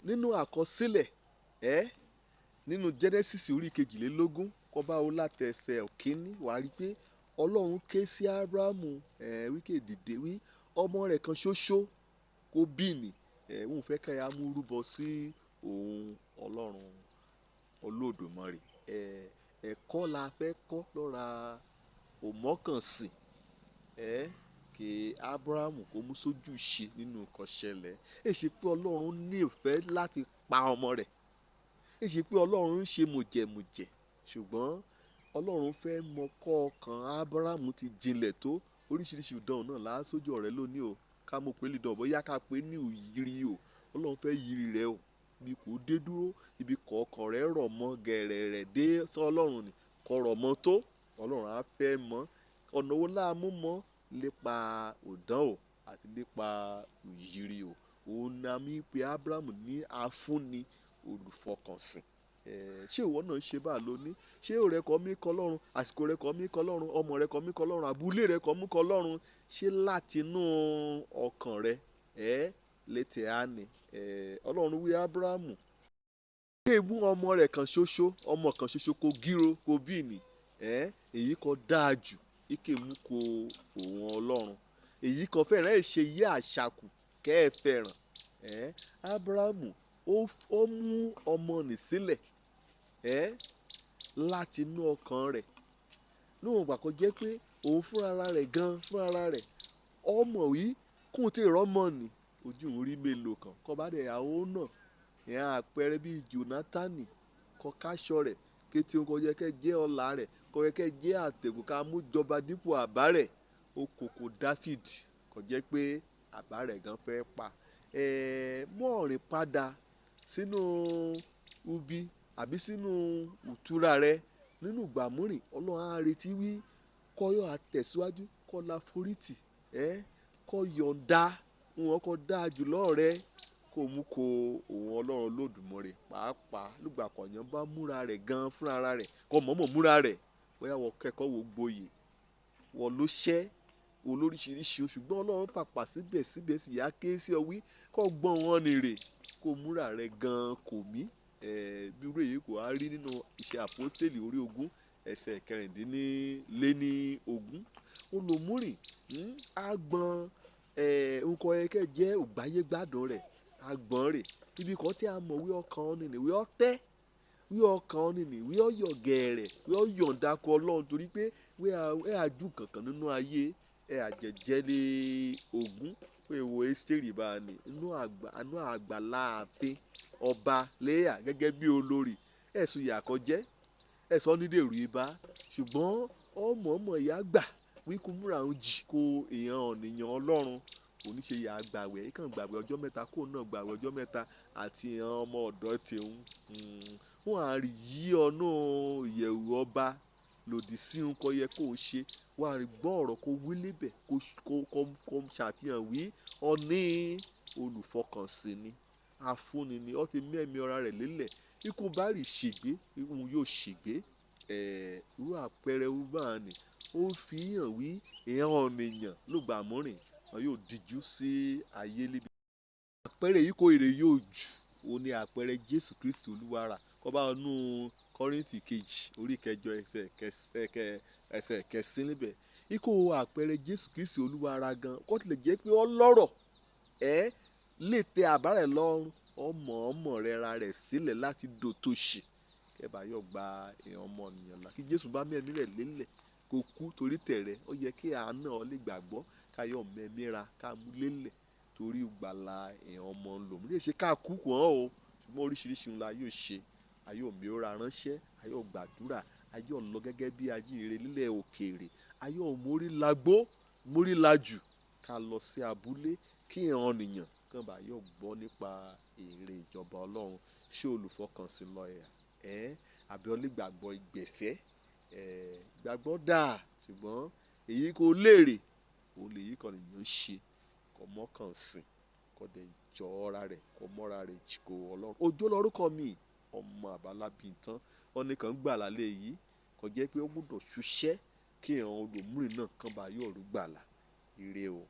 Nínú àkọsílẹ̀ ẹ́ nínú Genesis orí 22, kó bá wo láti ẹsẹ̀ 1, wàá rí pé Ọlọ́run ké sí Ábúráhámù, wí ké dìde wí ọmọ rẹ̀ kan ṣoṣo kó bí nì, òun fẹ́ ká mú rúbọ sí òun Ọlọ́run Olódùmarè. Ẹ̀kọ́ la fẹ́ kọ́ lọ́ra òmọ́kànsìn, kí Ábúráhámù kó mú sójú ṣe nínú nǹkan ṣẹlẹ̀. È ṣe pé Ọlọ́run ní ìfẹ́ láti pa ọmọ rẹ̀. È ṣe pé Ọlọ́run ń ṣe mùjẹ̀mùjẹ̀, ṣùgbọ́n Ọlọ́run fẹ́ mọ kọ́ ọkàn Ábúráhámù ti jinlẹ̀ tó. Oríṣiríṣi ìdánwò náà là á sójú ọ̀rẹ́ lónìí o. Ká mọ̀ pé lídán bóyá ká pé ní ìyìrì o. Ọlọ́run fẹ́ yìrì rẹ o. Ibi kò dé dúró, ibi kọ̀ọ̀kan rẹ rọ̀ mọ́ gẹ̀rẹ̀rẹ̀ dé sọ Ọlọ́run ni. Kọ̀ rọ̀ mọ́ tó, Ọlọ́run á fẹ́ mọ́. Ọ̀nà wo la mú mọ́ lépa ìdánwò àti lépa ìyìrì o. Òun ni a mí pé Ábúráhámù ní afúnni olùfọkànsìn. Ṣé ìwọ náà ṣe bá lónìí? Ṣé ọ̀rẹ́ kọ́ mi kọ Ọlọ́run? Àsìkò rẹ kọ́ mi kọ Ọlọ́run? Ọmọ rẹ kọ́ mi kọ Ọlọ́run? Abúlé rẹ kọ́ mú kọ Ọlọ́run? Ṣé láti inú ọkàn rẹ, létí á ní? Ọlọ́run wí Ábúráhámù, ké mú ọmọ rẹ̀ kan ṣoṣo, ọmọ kan ṣoṣo kó gíró kó bí nì, èyí kọ́ dáa jù, ike mú kó òun Ọlọ́run. Èyí kan fẹ́ràn ẹ̀ ṣe yí àṣàkù kẹ́ ẹ fẹ́ràn. Ábúráhámù ó mú ọmọ nì sílẹ̀, láti inú ọkàn rẹ̀. Níwọ̀n ìgbà kan jẹ́ pé òun fúnra rẹ̀ gan fúnra rẹ̀, ọmọ wí kún tí ìrọ́mọ nì, ojú òun rí mélòó kan. Kọ́ bá dẹ̀ ìyàwó náà, ìyẹn àpẹẹrẹ bí Jónátánì kọ káṣọ rẹ̀, kété òun kò yẹ kẹ́ jẹ́ ọlá rẹ̀, kò yẹ kẹ́ jẹ́ àtẹ̀gùn ká mú jọba dípò àbá rẹ̀. Ó kòkò Dáfídì, kò jẹ́ pé àbá rẹ̀ gan fẹ́ pa. Mọ́ rìn padà sínú ubi àbí sínú ìtura rẹ nínú ìgbàmúrìn. Ọlọ́run á retí wí kọ́ yọ àtẹ̀síwájú, kọ́ la forítì, kọ́ yọ̀ǹda wọn kọ́ dáa jù lọ́ rẹ kó mú kó òun Ọlọ́run Olódùmarè. Pàápàá nígbà kọ̀ọ̀yàn bá múra rẹ̀ gan fúnra rẹ̀, kọ́ mọ̀ọ́mọ̀ múra rẹ̀, bóyá wọ́n kẹ́kọ̀ọ́ wo gboyè, wọ́n ló ṣẹ́, wọ́n lóríṣiríṣi, ṣùgbọ́n Ọlọ́run pàpà síbẹ̀síbẹ̀ sì yá ké sí ọ wí kọ́ gbọ́n wọn ni rè kó múra rẹ̀ gan kò mí. Bí irú èyí kò á rí nínú ìṣe àpọ́stélì orí 20 ẹsẹ̀ 26. Olùmúrìn, á gbọ́n, nǹkan ẹ̀kẹ́ jẹ́ ògbáyégbádùn rẹ̀, á gbọ́n rè. Ibi kan tí a mọ̀ wí ọkàn ni wí ọ tẹ́, wí ọkàn ni wí ọ yọ̀ gẹ̀rẹ̀, wí ọ yọ̀ǹda kọ Ọlọ́run torí pé wí a jù kankan nínú ayé, ẹ àjẹjẹ́ lé ogún. Pé wo Ẹ́sítérì bá a ní inú àgbà, inú àgbàlá ààfin ọba Léà gẹ́gẹ́ bí olórí. Ẹ̀sùn ìyàkọ́jẹ́, ẹ̀sọ́ ní dèrò ibà, ṣùgbọ́n ọmọ ọmọ ìyá gbà wí kó múra òun jì kó èèyàn ọ̀nìyàn Ọlọ́run. Kò ní ṣe ìyá gbàwẹ̀, kàn gbàwẹ̀ ọjọ́ mẹ́ta kó náà gbàwẹ̀ ọjọ́ mẹ́ta àti ìyàn ọmọ ọ̀dọ́ tìun. Wọ́n á rí yí ọ̀nà ìyẹ̀wù ọba lòdì sí ohun kan yẹ kó ṣe. Wọ́n á rí gbọ́ ọ̀rọ̀ kó wí níbẹ̀, kó ṣàfihàn wí ọ̀ní olùfọkànsìn ni, afúnni ni. Ó ti mú ẹ̀mí ọ̀rá rẹ̀ lélẹ̀. Ikú bá rí ṣègbé, òun yóò ṣègbé. Irú àpẹẹrẹ wo bá ní, ó fi hàn wí ìyẹn ọ̀nìyàn ló gbà múrìn, wọn yóò dijú sí ayé níbi. Àpẹẹrẹ yìí kó èrè yóò jù, òun ni àpẹẹrẹ Jésù Kristi Olúwa rà. Kọ́ bá inú Kọ́ríńtì 2 orí 8 ẹsẹ̀ kẹsìn níbẹ̀. Ikú àpẹẹrẹ Jésù Kristi Olúwa ra gan, kó tilẹ̀ jẹ́ pé ó lọ́rọ̀, lè tẹ àbá rẹ̀ lọ́rùn, ọmọ ọmọ rẹ̀ ra rẹ̀ sílẹ̀ láti dòtòṣì. Kẹ́ bá yọ gba èèyàn ọmọnìyàn là. Kí Jésù bá mú ẹ̀mí rẹ̀ lélẹ̀ kó kú torí tẹ̀rẹ̀, ó yẹ kí àánú ọ lè gbàgbọ́ ká yọ mẹ́mí ra ká mú lélẹ̀ torí ìgbàlà èèyàn ọmọ lò. Mo lè ṣe ká kú kàn ó, ṣùgbọ́n oríṣiríṣi ohun la yóò ṣe. A yóò mí ó ra ránṣẹ́, a yóò gbàdúrà, a yóò lọ gẹ́gẹ́ bí ajíhìnrere nílẹ̀ òkèèrè, a yóò mórí lagbó, mórí lajù ká lọ sí abúlé kí ìran ènìyàn kan bá yóò gbọ́ nípa èrè ìjọba Ọlọ́run. Ṣé olùfọkànsìn lọ ẹ̀? Àbí ọ lè gbàgbọ́ ìgbẹ̀fẹ́? Ìgbàgbọ́ dà, ṣùgbọ́n èyí kò léèrè, òun lè yí kan ènìyàn ṣe, kò mọ́kànsìn, kò dẹ̀ jọ ọ́ra rẹ̀, kò mọ́ra rẹ̀ jì kó Ọlọ́run. Òjó lorúkọ mi, ọmọ àbálábí tán. Wọ́n ní kàn gbàlà lé yìí, kò jẹ́ pé ó gbọdọ̀ ṣiṣẹ́ kí ìran olùmúrìn náà kan bá yóò rú gbàlà. Ire o.